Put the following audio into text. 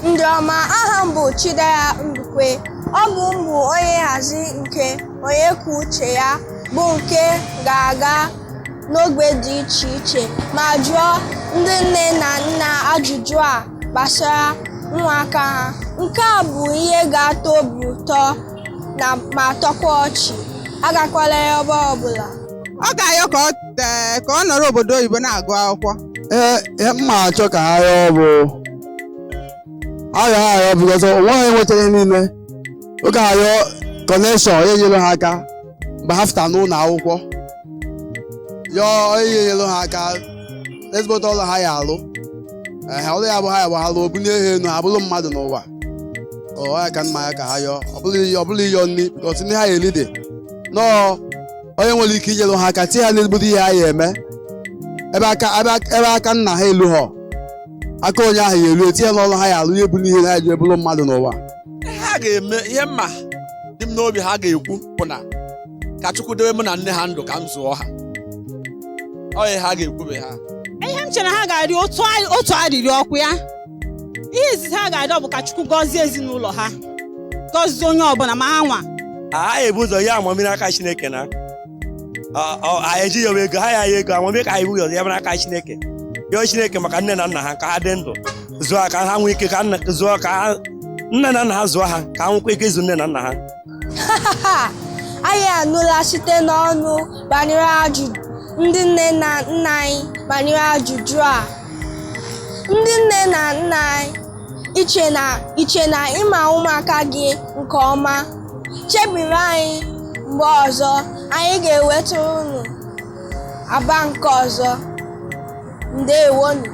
Ndị ọma, aha m bụ Chidera Ndukwe. Ọ bụ m bụ onye nhazi nke Onye Kwuo Uche Ya, bụ nke ga-aga n'ogbe dị iche iche ma jụọ ndị nne na nna ajụjụ a gbasara ụmụaka ha. Nke a bụ ihe ga-atọ obi ụtọ na ma tọkwa ọchị. Agakwala ebe ọbụla. Ọ ga-ayọ ka ọ ee, ka ọ nọrọ obodo oyibo na-agụ akwụkwọ. Ee, ihe m ma achọ ka ha yọọ bụ ayọ ayọ, because onwe ha enwetara ihe niile. Oge ayọ connection, onye nyere ha aka mgbe ha fụtara n'ụlọ akwụkwọ, yọọ onye nyere ha aka ezigbote ọrụ ha ya alụ. Ee, ọrụ ya bụ ha ya bụ ha lụọ, bunye ha elu, ha bụrụ mmadụ n'ụwa. Ọ ya ka mma ya ka ha yọọ. Ọ bụrụ ịyọ nri, because nri ha ya eli dị nọọ, onye nwere ike inyere ha aka tie ha n'ezigbote ihe ha ya eme, ebe aka nna ha elu, ha aka onye ahụ ya elu, etinye n'ọrụ ha ya alụ, ihe bụ n'ihe ha ji ebụrụ mmadụ n'ụwa. Ha ga-eme ihe mma dị m n'obi. Ha ga-ekwu bụ na ka Chukwu dobe mụ na nne ha ndụ ka m zụọ ha. Ọ ihe ha ga-ekwube ha. Ihe m chere ha ga-arịọ, otu arịrịọ ọkụ ya, ihe izizi ha ga-arịọ bụ ka Chukwu gọzie ezinụlọ ha, gọzie onye ọbụla ma ha nwa. Ha ebu ụzọ ya amamihe n'aka Chineke na anyị ejighị ya ego ha ya ya ego amamihe, ka anyị bụ ụzọ ya n'aka Chineke, yọọ Chineke maka nne na nna ha, ka ha dị ndụ zụọ ha, ka ha nwee ike, ka nna zụọ, ka ha nne na nna ha zụọ ha, ka ha nwekwa ike ịzụ nne na nna ha. Anyị anụla site n'ọnụ banyere ajụ ndị nne na nna anyị banyere ajụjụ a. Ndị nne na nna anyị, iche na ịma ụmụaka gị nke ọma? Chebiri anyị mgbe ọzọ anyị ga-ewetara unu aba nke ọzọ. Ndewonu.